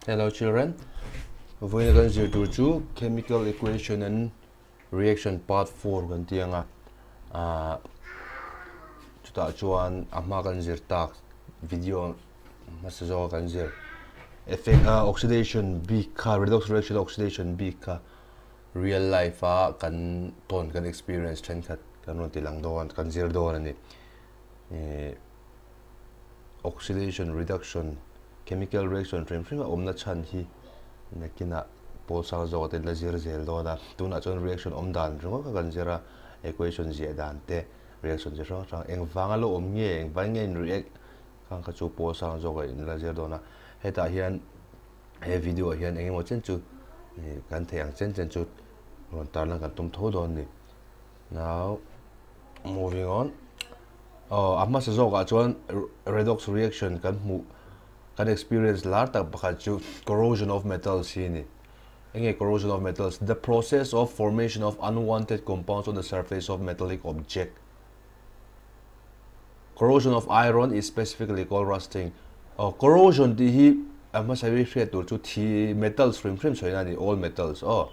Hello children. Vawiin kan zir tur chu chemical equation and reaction part 4 kan ti anga. Ah chutah chuan a hma kan zir tak video hmasa zawk kan zir effect a oxidation bik kha redox reaction oxidation bik kha real life a kan tawn kan experience thenkhat kan rawn ti lang dawn kan zir dawn ani. Eh oxidation reduction chemical reaction hrim hrim a awmna chhan hi nakinah pawl sang zawk te la zir zel dawn a tunah chuan reaction awm dan ringawt kha kan zir a equation ziah dan te reaction chi hrang hrang eng vanga lo awm nge eng vang nge in react khang kha chu pawl sang zawk ah in la zir dawn a hetah hian he video ah hian eng emaw chen chu kan theih ang chen chen chu rawn tarlan kan tum tho dawn a ni now moving on. Aw, a hmasa zawkah chuan redox reaction kan hmuh, kan experience lar tak pakhat chu corrosion of metals hi a ni. Enge corrosion of metals? The process of formation of unwanted compounds on the surface of metallic object. Corrosion of iron is specifically called rusting. Aw, corrosion tih hi a hmasa hi hriat tur chu thi metals hrim hrim sawi na a ni, all metals aw.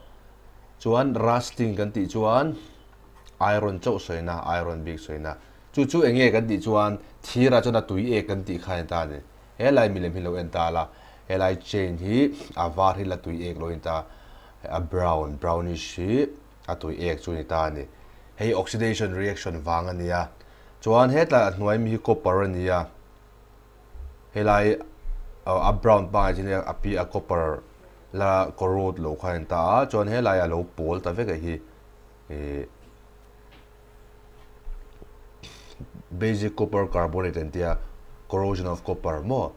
Chuan rusting kan tih chuan Iron chauh sawina, iron bik sawina. Chu chu eng nge kan tih chuan thirah chuan a tui ek kan tih kha a ni ta a ni. He lai milem hi lo en ta la, he lai chain hi a var hi la tui ek lo a ni ta, a brown, brownish hi a tui ek chu a ni ta a ni. Hei oxidation reaction vang a ni a. Chuan hetlai a hnuai mi hi copper a ni a, helai a brown pangai chu nia a pi a copper la corrode lo kha a ni ta a, chuan helai a lo pawl ta vek a hi. Basic copper carbonate an tia corrosion of copper maw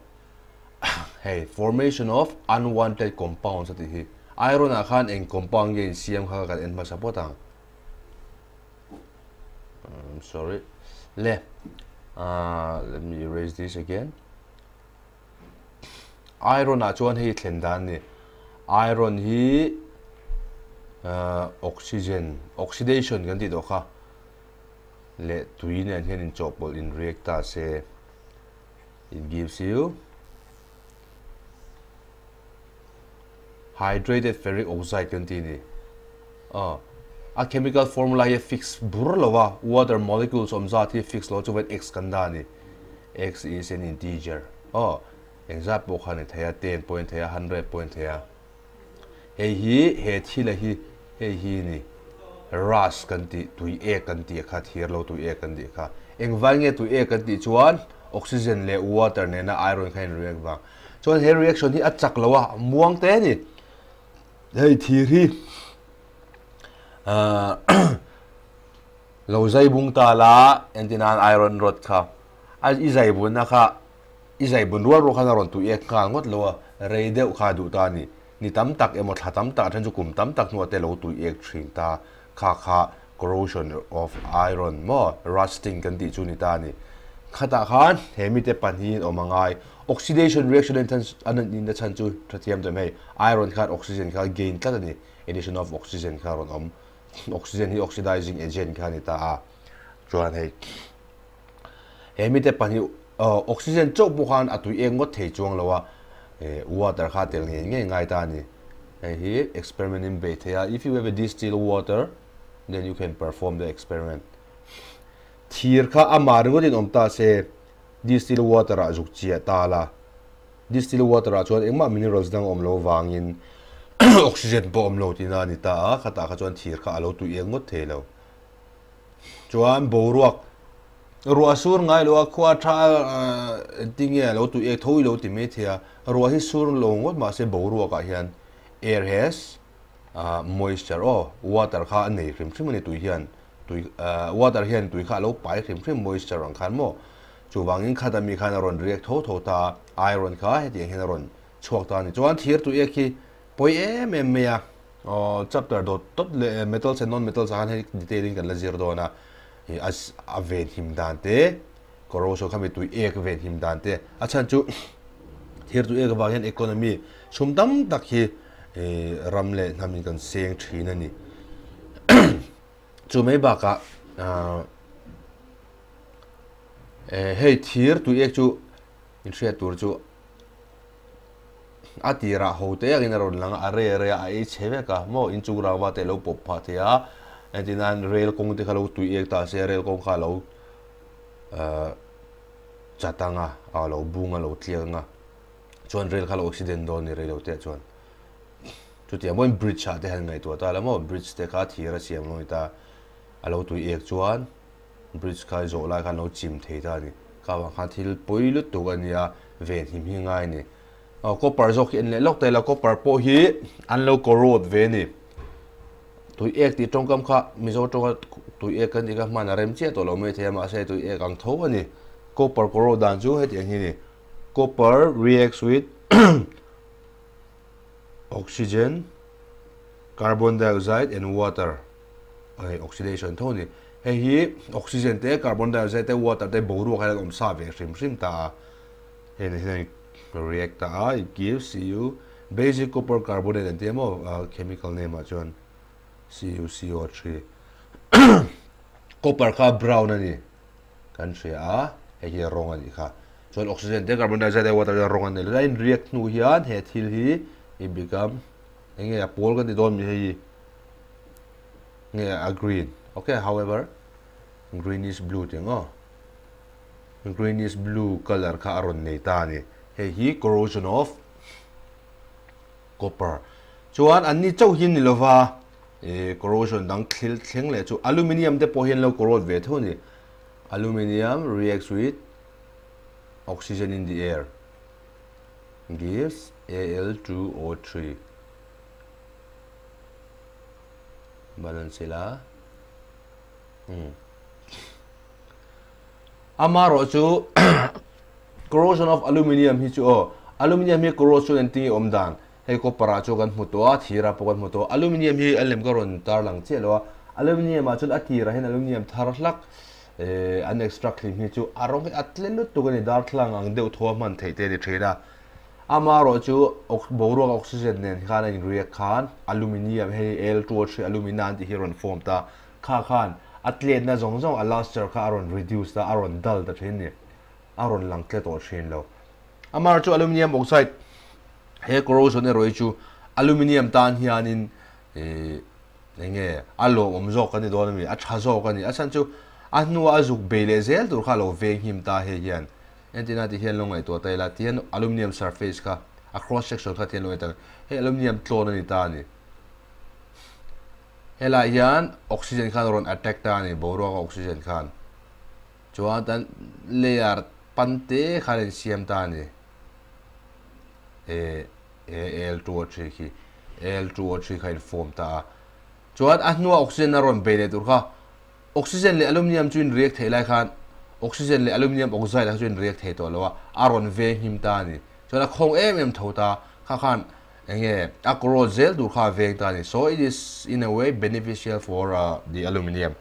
hei formation of unwanted compounds a tih hi iron ah khan eng compound nge in siam kha kan en hmasa phawt ang sorry le let me erase this again Iron ah chuan hei thlen dan a ni. Iron hi oxygen, oxidation kan tih tawh kha leh tui nen hian inchawhpawlh in react ta se it gives you hydrated ferric oxide kan tih a ni. Aw a chemical formula hi a fix bur lo a, water molecules awm zat hi fix lo chuan x kan dah a ni. X is an integer. Aw, engzat pawh kha ni thei a, ten pawh a ni thei a, hundred pawh a ni thei a. Hei hi, he thil a hi, hei hi ni rust kan tih, tui ek kan tih kha, thir lo tui ek kan tih kha. Engvai nge tui ek kan tih chuan oxygen leh water nena iron kha in react vang. Chuan he reaction hi a chak lo a, muang te a ni. Hei thir hi ahh Lo zai bung ta la, entir nan iron rod kha a i zai bunna kha i zai bun rual rual khan a rawn tui ek nghal ngawt lo a, rei deuh kha a duh ta a ni. Ni tam tak emaw thla tam tak a then chu kum tam tak hnuah te lo tui ek thin ta kha kha corrosion of iron maw rusting kan tih chu ni ta a ni. Khatah khan he mite pahnihin awm a ngai. Oxidation reaction a nih na chhan chu hrethiam tawh em hei, iron khan oxygen kha gain tlat a ni, addition of oxygen kha a rawn awm. Oxygen hi oxidizing agent kha a ni ta a, chuan hei he mite pahnih oxygen chauh pawh khan a tui eng ngawt thei chuang lo a, water kha a tel ngei ngei ngai ta a ni. Hei hi experiment in bei thei a, if you have a distilled water then you can perform the experiment. Thir kha amah ringawt in awm ta se distilled water ah zuk chiah ta la, Distilled water ah chuan engmah minerals dang awm lo vangin oxygen pawh awm lo tihna a ni ta a, khatah kha chuan thir kha a lo tui eng ngawt thei lo. Chuan boruak ruah sur ngai lo a, khua tha engtin nge a lo tui eng tho i lo ti mai thei a, ruah hi sur lo ngawt mahse boruak ah hian air has moisture aw water kha a nei hrim hrim a ni tui hian tui water hian tui kha a lo pai hrim hrim moisture ang khan maw Chuvangin khat ami khan a rawn riak tho tho ta a, iron kha hetiang hian a rawn chhuak ta a ni. Chuan thir tui ek hi pawi em em mai a, aw chapter dawt dawt leh metals and non-metals ah khan hei detail in kan la zir dawn a, ih a a ven him dan te, corrosion kha mi tui ek ven him dan te, a chhan chu thir tui ek avang hian economy sum tam tak hi ih ram leh hnam in kan seng thin a ni. Chu mai bakah ah. Hei thir tui ek chu in hriat tur chu A tirah ho te angin a rawn lang a, a rei a rei a, a ei chhe vek a maw, inchung rangva te a lo pawp phah thei a, entir nan rel kawng te kha lo tui ek ta se, rel kawng kha a lo chat ang a, a lo bung a, lo tliak ang a, chuan rel kha a lo accident dawn a ni rei lo te ah chuan. Chutiang pawhin bridge ah te han ngaihtuah ta la maw, bridge te kha thir a siam lo a ni ta, a lo tui ek chuan bridge kha zawh lai khan lo chim thei ta a ni. Kha vang khan thil pawi lutuk a nia, ven him hi ngai a ni. Aw copper zawk hi en leh lawk ta ila, copper pawh hi an lo corrode ve a ni. Tui ek tih tawngkam kha Mizo tawnga tui ek kan tih kha hman a rem chiah tawh lo mai thei a, mahse tui ek ang tho a ni. Copper corrode dan chu hetiang hi a ni. Copper reacts with oxygen, carbon dioxide and water. Hei oxidation tho a ni. Hei hi oxygen te, carbon dioxide te, water te boruak hian an awm sa ve hrim hrim ta a. Hei hian react ta a, it gives Cu basic copper carbonate an ti a maw chemical name ah chuan CuCO3. Copper kha brown a ni kan hria a, hei hi rawng a nih kha. Chuan oxygen te carbon dioxide te water te rawng an nei lo. A in react hnu hian he thil hi it become eng nge a pawl kan ti dawn mi hei hi nge a green. Okay, however greenish blue tih ang aw. Greenish blue colour kha a rawn nei ta a ni. Hei hi corrosion of copper. Chuan an ni chauh hi ni lova eh corrosion dang thil thleng leh chu aluminium te pawh hi an lo corrode ve tho a ni. Aluminium reacts with oxygen in the air gives Al2O3. Balance ila. Hmm. Amarawh chu corrosion of aluminium hi chu aw, aluminium hi corrosion engtin nge awm dan? Hei copper ah chuan kan hmu tawh a, thir ah pawh kan hmu tawh a, aluminium hi a lem ka rawn tar lang chiah lo a, aluminium ah chuan a tirah hian aluminium thar hlak eh an extract hlim hi chu a rawng hi a tle lutuk a ni, darthlalang ang deuh thaw a hman theih te a ni thin a. Amarawh chu boruak oxygen nen khan a in react khan aluminium hei Al2O3 alumina an tih hi a rawn form ta. Kha khan a tletna zawng zawng a luster kha a rawn reduce a, a rawn dull ta thin ni. A rawn lang tle tawh thin lo. Amar chu aluminium oxide he corrosion erawh hi chu aluminium tan hianin ih eng nge a lawmawm zawk a ni dawn a mi, a tha zawk a ni. A chhan chu a hnua a zuk bei leh zel tur kha a lo veng him ta hei hian. Entina ti hian lo ngaihtuah ta ila tihian aluminium surface kha a cross section kha tihian lo ngaihtuah hei aluminium tlawn a ni ta a ni. Helai hian oxygen khan a rawn attack ta a ni, boruaka oxygen khan. Chuan tan layer pan te khan a insiam ta a ni. E Al2O3 khi Al2O3 kha a in form ta a. Chuan a hnua oxygen a rawn bei leh tur kha oxygen leh aluminium chu in react theih lai khan oxygen leh aluminium oxide kha chu in react thei tawh lo a, a rawn veng him ta a ni. Chuan a khawng em em tho ta, kha khan Eng nge a corrode zel tur kha a veng ta a ni. So it is in a way beneficial for the aluminium.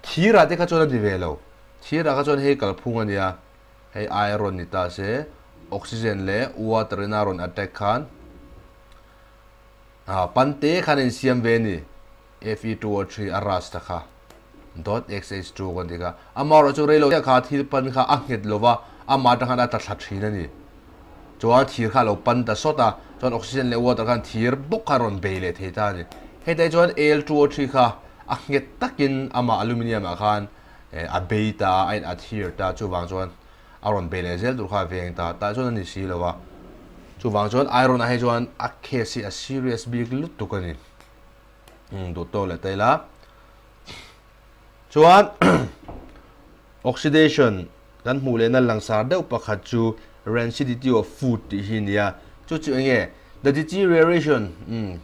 Thirah te kha chuan a ni ve lo. Thirah kha chuan hei kalphung a nia, hei iron ni ta se, oxygen leh water in a rawn attack khan ah pan te khan a insiam ve a ni. Fe2O3 a rust ta kha dot XH2 kan tih kha. Amaherawhchu chu reilo kha thil pan kha a nghet lo va, amah atang khan a tla thla thin a ni. Chuan thir kha a lo pan ta sawt a, chuan oxygen leh water khan thir bawk kha a rawn bei leh thei ta a ni. Hetah hi chuan Al2O3 kha a nghet takin amah aluminium ah khan a bei ta a, a in adhere ta, chuvang chuan a rawn bei leh zel tur kha a veng ta, tah chuan a ni si lo va. Chuvang chuan iron ah hi chuan a case hi a serious bik lutuk a ni. Duh tawk leh ta ila. Chuan oxidation kan hmuh lehna langsar deuh pakhat chu rancidity of food tih hi a ni a. Chu chu eng nge? The deterioration, umm,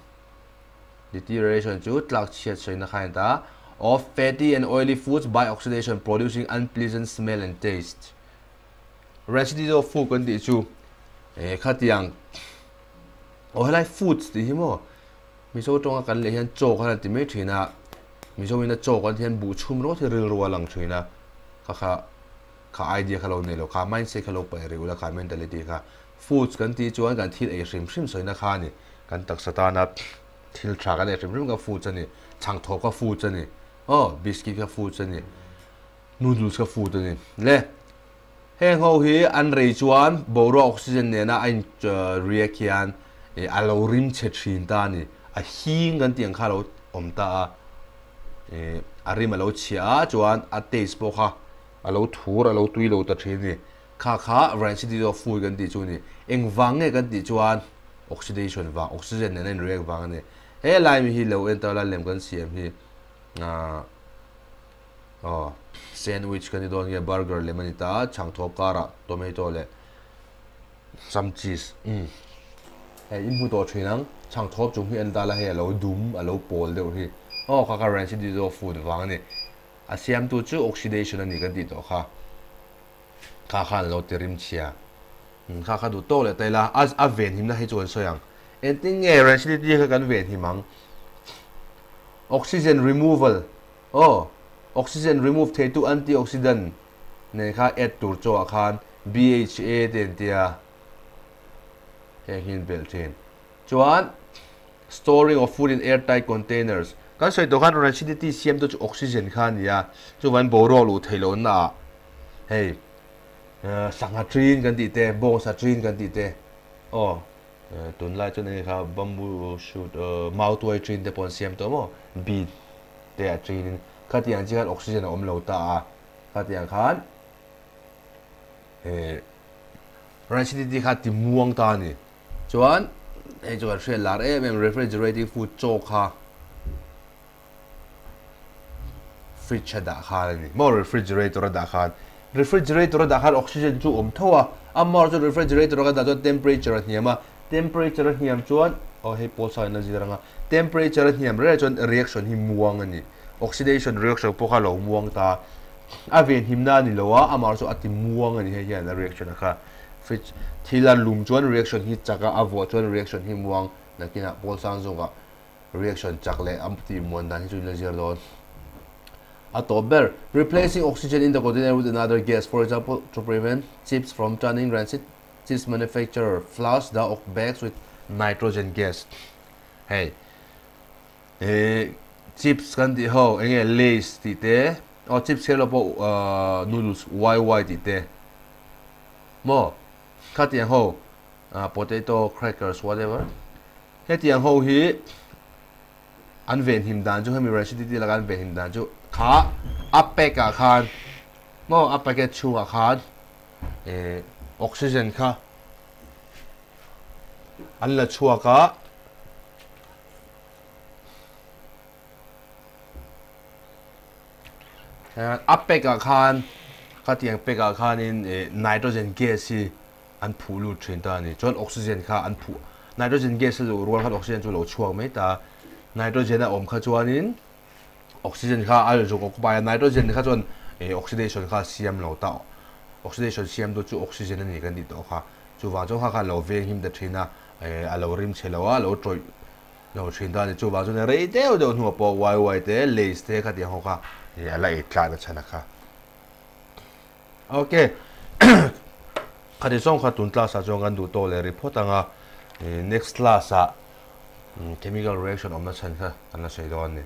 deterioration chu tlak chhiat sawina kha a ni ta, of fatty and oily foods by oxidation producing unpleasant smell and taste. Rancidity of food kan tih chu eh khatiang aw helai foods tih hi maw Mizo tawnga kan leh hian chaw khan an ti mai thin a, Mizo ina chaw kan tih hian buh chhum rawt hi rilru a lang thin a, kha kha kha idea kha lo nei lo, kha mindset kha lo paih rih ula kha mentality kha. Foods kan tih chuan kan thil ei hrim hrim sawina kha a ni, kan taksa tana thil tha kan ei hrim hrim kha foods a ni, chhangthawp kha foods a ni, aw biscuit kha foods a ni, noodles kha food a ni. Le heng ho hi an rei chuan boruak oxygen nena a in react hian. a lo rim chhe thin ta a ni. A hing kan tih ang kha a lo awm ta a, a rim a lo chhia a, chuan a taste pawh kha a lo thur a lo tui lo ta thin a ni. Kha kha rancidity of food kan tih chu a ni. Engvang nge kan tih chuan oxidation vang, oxygen nen a in react vang a ni. He lai mi hi lo en ta la lem kan siam hi aah aw sandwich kan ni dawn nge burger lem a ni ta a, chhangthawp karah tomato leh some cheese umm hei in hmu tawh thin ang chhangthawp chung hi en ta la hei a lo dum a lo pawl deuh hi aw kha kha rancidity of food vang a ni. A siamtu chu oxidation a ni kan tih tawh kha. Kha khan lo ti rim chhia. Kha kha duh tawk leh ta ila, a a venhimna hi chu an sawi ang. Engtin nge rancidity kha kan venhim ang? Oxygen removal, aw, oxygen remove theitu antioxidant nen kha add tur chaw ah khan BHA te an tia heng hi an belh thin. Chuan storing of food in airtight containers, kan sawi tawh khan rancidity siamtu chu oxygen kha a ni a, chuvangin boruak luh theih lohna ah hei sangha trin kan tih te, bawngsa trin kan tih te, aw tunlai chuan enge kha bamboo shoot mautuai trin te pawh an siam tawh maw, bean te a trin in khatiang chi khan oxygen a awm lo ta a, khatiang khan rancidity kha ti muang ta a ni. Chuan hei chu kan hriat lar em em refrigerating food chaw kha fridge a dah khan a ni maw refrigerator a dah khan refrigerator a dah khan oxygen chu awm tho a amaherawhchu chu refrigerator a kan dah chuan temperature a hniam a temperature a hniam chuan aw hei pawl sa in a zir ang a temperature a hniam reng chuan reaction hi muang a ni oxidation reaction pawh kha a lo muang ta a venhimna a ni lo a amaherawhchu chu a ti muang a ni hei hian a reaction a kha fridge thil a lum chuan reaction hi chak a a vuah chuan reaction hi muang nakinah pawl sang zawkah Reaction chak leh a tih muan dan hi chu in la zir dawn. A tawp ber, replacing oxygen in the container with another gas, for example, to prevent chips from turning rancid, chips manufacturer flush the bags with nitrogen gas. Hei, eh, chips kan tih ho, enge Lays tih te, aw chips kher lo pawh noodles YY tih te, maw, khatiang ho, potato, crackers, whatever. Hetiang ho hi an venhim dan chu hemi rancidity laka an venhim dan chu kha a pack ah khan maw a packet chhungah khan eh oxygen kha an la chhuak a. A pack ah khan khatiang pack ah khanin eh nitrogen gas hi an phuh lut thin ta a ni. Chuan oxygen kha an phuh, nitrogen gas a luh rual khan oxygen chu a lo chhuak mai ta. Nitrogen a awm kha chuanin oxygen kha a zuk occupy a, nitrogen kha chuan eh oxidation kha a siam lo ta. Oxidation siamtu chu oxygen a ni kan tih tawh kha. Chuvang chuan kha kha a lo veng him ta thin a, eh a lo rim chhe lo a, a lo tawih lo thin ta a ni. Chuvang chuan rei deuh deuh hnuah pawh YY te, Lays te khatiang ho kha eh a la ei tlakna chhan a kha. Ok khati zawng kha tun class ah chuan kan duh tawk leh ri phawt ang a, next class ah chemical reaction awmna chhan kha kan la sawi dawn a ni.